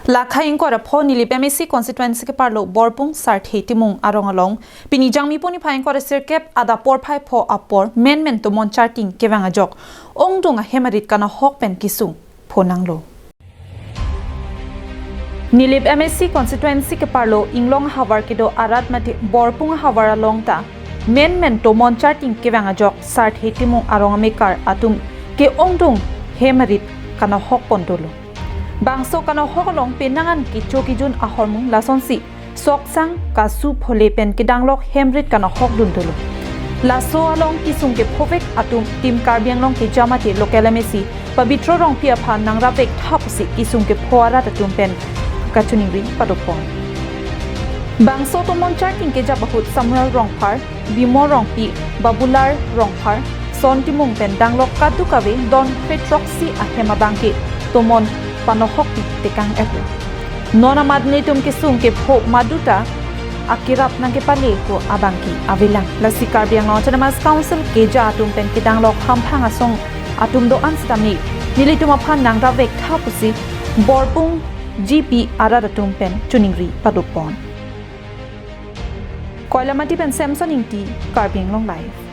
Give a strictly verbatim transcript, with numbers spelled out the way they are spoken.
Lakha ingkoi ra pho Nilip M A C constituency keparlo Borpung Sarthe Timung arong along pini Jangmi puni phai ingkoi ra sirkep adap porphai pho apor menmen tomon charting kevang ajok ongdung ahem arit kanohok pen kesung phonanglo. Nilip M A C constituency keparlo Inglong havar kedo arat mate Borpung havar along ta menmen tomon charting kevang ajok Sarthe Timung arong amekar atum ke ongdung hem arit kanohok pon dolo. Bangso kanohok along penang an kecho kejun ahormu lasonsi soksang kasu phole pen kedanglok hem arit kanohok dun dolo. Laso along kesung kephovek atum Team Karbi Anglong keja mate local M A C Pabitra Rongpi aphan nangrapvek tha pusi kesung kepho arat atum pen kachiningri padopon. Bangso tomon charting kejap ahut Samuel Rongphar, Bimol Rongpi, Babulal Rongphar, Son Timung pen danglok kadokave don kre throksi ahem abangke tomon panohok pi tekang epo. Non amat nelitum kesung kepho maduta akerap nangkepale ko abangke avelang. Lasi Karbi Anglong Autonomous Council keja atum pen kedanglok hamphang asong atum do-an sitame nelitum aphan nangrapvek tha pusi Borpung G P arat atum pen chiningri padopon. Koilamati pen Samson Ingti, Karbi Anglong Live.